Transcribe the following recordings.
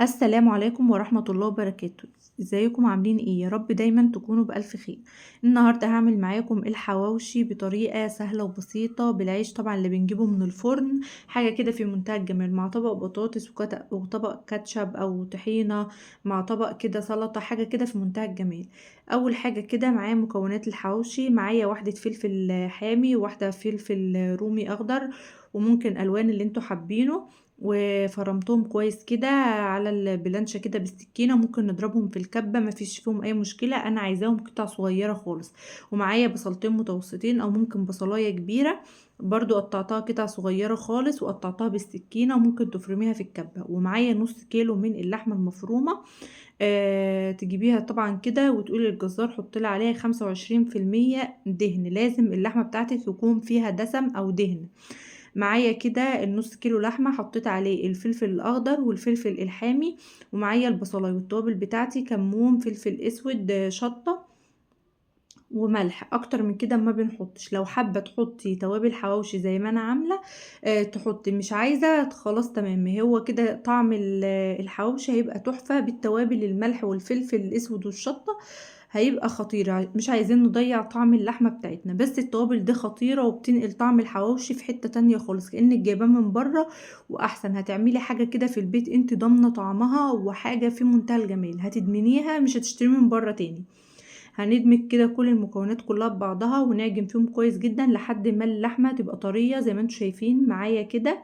السلام عليكم ورحمة الله وبركاته. ازيكم عاملين ايه؟ يا رب دايما تكونوا بألف خير. النهاردة هعمل معاكم الحواوشي بطريقة سهلة وبسيطة بالعيش طبعا اللي بنجيبه من الفرن، حاجة كده في منتهى الجمال، مع طبق بطاطس وطبق كاتشب او طحينة، مع طبق كده سلطة، حاجة كده في منتهى الجمال. اول حاجة كده معايا مكونات الحواوشي، معايا واحدة فلفل حامي وواحدة فلفل رومي اخضر، وممكن الوان اللي انتوا حابينه، وفرمتهم كويس كده على البلانشة كده بالسكينة، ممكن نضربهم في الكبة مفيش فيهم اي مشكلة، انا عايزاهم قطع صغيرة خالص. ومعايا بصلتين متوسطين او ممكن بصلاية كبيرة برضو قطعتها قطع صغيرة خالص وقطعتها بالسكينة، وممكن تفرميها في الكبة. ومعايا نص كيلو من اللحمة المفرومة، تجيبيها طبعا كده وتقولي للجزار حط لي عليها 25% دهن، لازم اللحمة بتاعتك يكون فيها دسم او دهن. معايا كده النص كيلو لحمة حطيت عليه الفلفل الأخضر والفلفل الحامي، ومعايا البصلاية والتوابل بتاعتي كمون فلفل اسود شطة وملح، اكتر من كده ما بنحطش. لو حابة تحطي توابل حواوشي زي ما انا عاملة تحطي، مش عايزة خلاص تمام. هو كده طعم الحواوشي هيبقى تحفة بالتوابل، الملح والفلفل الاسود والشطة هيبقى خطير، مش عايزين نضيع طعم اللحمة بتاعتنا، بس التوابل دي خطيرة وبتنقل طعم الحواوشي في حتة تانية خالص، كأنك جايباه من بره واحسن. هتعملي حاجة كده في البيت انت ضامنة طعمها، وحاجة في منتهى الجمال هتدمنيها، مش هتشتري من بره تاني. هندمج كده كل المكونات كلها ببعضها ونعجن فيهم كويس جدا لحد ما اللحمة تبقى طرية زي ما انتم شايفين معايا كده،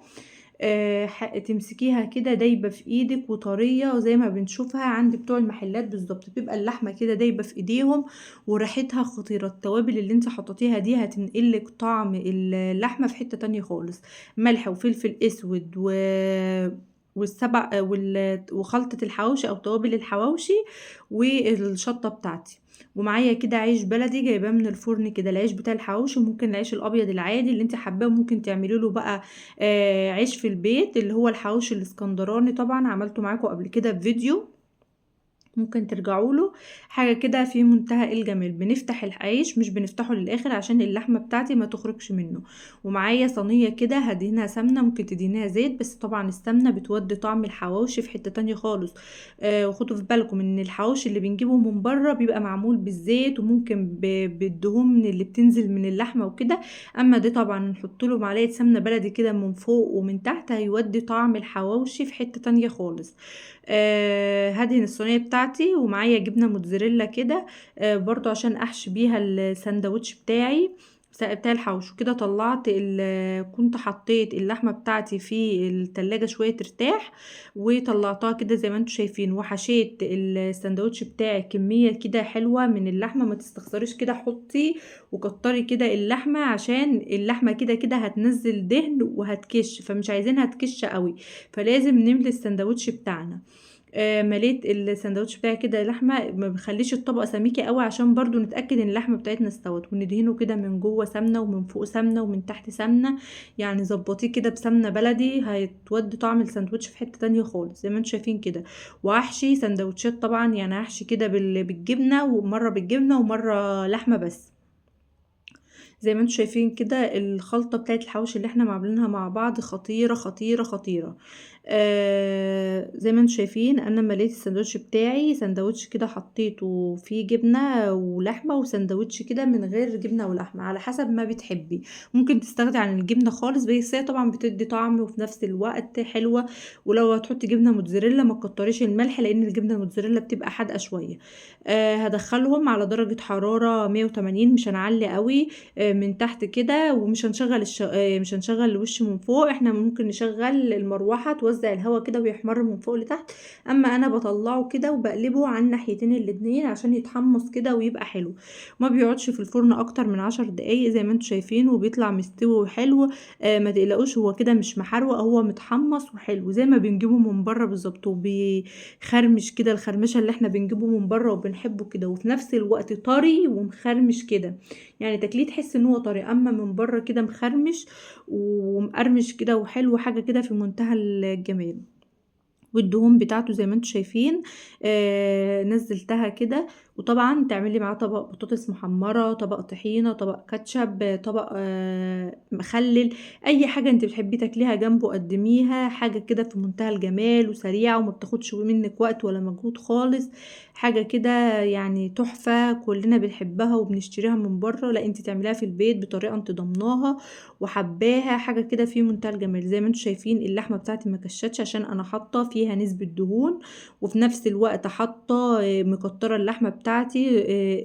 تمسكيها كده دايبة في ايدك وطرية زي ما بنشوفها عند بتوع المحلات بالظبط، بتبقى اللحمة كده دايبة في ايديهم وريحتها خطيرة. التوابل اللي انت حطيتيها دي هتنقلك طعم اللحمة في حتة تانية خالص. ملح وفلفل اسود والسبع وخلطة الحواوشي او توابل الحواوشي والشطة بتاعتي. ومعايا كده عيش بلدي جايباه من الفرن كده، العيش بتاع الحواوشي، وممكن العيش الابيض العادي اللي انت حباه، ممكن تعملي له بقى عيش في البيت اللي هو الحواوشي الاسكندراني، طبعا عملته معاكم قبل كده في فيديو ممكن ترجعوا له. حاجه كده في منتهى الجمال. بنفتح العيش مش بنفتحه للاخر عشان اللحمه بتاعتي ما تخرجش منه. ومعايا صينيه كده هدهنها سمنه، ممكن تدهنيها زيت، بس طبعا السمنه بتودي طعم الحواوشي في حته تانية خالص. وخدوا في بالكم ان الحواوشي اللي بنجيبه من بره بيبقى معمول بالزيت وممكن بالدهون اللي بتنزل من اللحمه وكده، اما ده طبعا نحط له معلقه سمنه بلدي كده من فوق ومن تحت، هيودي طعم الحواوشي في حته تانية خالص. هدهن الصينيه بتاعتي، ومعايا جبنه موتزاريلا كده، برضو عشان احشي بيها الساندوتش بتاعي بتاع الحواوشي. كده طلعت كنت حطيت اللحمه بتاعتي في التلاجة شويه ترتاح، وطلعتها كده زي ما انتم شايفين، وحشيت الساندوتش بتاعي كميه كده حلوه من اللحمه، ما تستخسريش كده، حطي وكتري كده اللحمه عشان اللحمه كده كده هتنزل دهن وهتكش، فمش عايزينها تكش قوي، فلازم نملي الساندوتش بتاعنا. مليت الساندوتش بتاعي كده لحمه، ما بخليش الطبقه سميكه قوي عشان برضو نتاكد ان اللحمه بتاعتنا استوت، وندهنه كده من جوه سمنه ومن فوق سمنه ومن تحت سمنه، يعني ظبطيه كده بسمنه بلدي، هيتودي طعم الساندوتش في حته تانية خالص زي ما انتم شايفين كده. وهحشي ساندوتشات طبعا، يعني هحشي كده بالجبنه، ومره بالجبنه ومره لحمه بس. زي ما انتم شايفين كده الخلطه بتاعت الحواوشي اللي احنا عاملينها مع بعض خطيره خطيره خطيره. زي ما انتم شايفين انا مليت الساندوتش بتاعي، ساندوتش كده حطيته فيه جبنه ولحمه، وساندوتش كده من غير جبنه ولحمه على حسب ما بتحبي، ممكن تستغني عن الجبنه خالص، بس هي طبعا بتدي طعم وفي نفس الوقت حلوه. ولو هتحطي جبنه موتزاريلا ما تكتريش الملح لان الجبنه الموتزاريلا بتبقى حادقه شويه. هدخلهم على درجه حراره 180، مش هنعلي قوي، من تحت كده، ومش هنشغل مش هنشغل الوش من فوق، احنا ممكن نشغل المروحه توزع الهواء كده ويحمر من فوق لتحت، اما انا بطلعه كده وبقلبه على الناحيتين الاتنين عشان يتحمص كده ويبقى حلو. ما بيقعدش في الفرن اكتر من 10 دقايق زي ما انتم شايفين، وبيطلع مستوي وحلو. ما تقلقوش هو كده مش محروق، هو متحمص وحلو زي ما بنجيبه من بره بالظبط، وبيخرمش كده الخرمشه اللي احنا بنجيبه من بره وبنحبه كده، وفي نفس الوقت طري ومخرمش كده، يعني تاكليه تحس ان هو طري، اما من بره كده مخرمش ومقرمش كده وحلو، حاجه كده في منتهى الجمال. والدهون بتاعته زي ما انتم شايفين نزلتها كده. وطبعا تعملي معاه طبق بطاطس محمرة، طبق طحينه، طبق كاتشب، طبق مخلل، اي حاجة انت بتحبي تاكليها جنبه قدميها. حاجة كده في منتهى الجمال وسريعة وما بتاخدش منك وقت ولا مجهود خالص، حاجة كده يعني تحفة كلنا بنحبها وبنشتريها من بره، لا انت تعمليها في البيت بطريقة انت ضمناها وحباها، حاجة كده في منتهى الجمال. زي ما انتم شايفين اللحمة بتاعتي ما كشتش عشان انا حاطه فيها نسبه دهون، وفي نفس الوقت حاطه مكتره اللحمة بتاعتي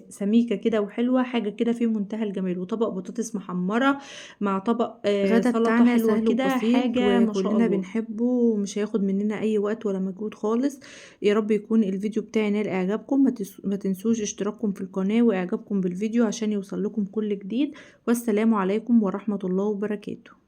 سميكة كده وحلوه، حاجة كده في منتهى الجمال. وطبق بطاطس محمرة مع طبق الغدا سلطة بتاعنا حلوة سهل كده، وبسيط حاجة ما شاء وكلنا الله. بنحبه ومش هياخد مننا اي وقت ولا مجهود خالص. يا رب يكون الفيديو بتاعي نال اعجابكم، ما تنسوش اشتراككم في القناة واعجابكم بالفيديو عشان يوصل لكم كل جديد. والسلام عليكم ورحمة الله وبركاته.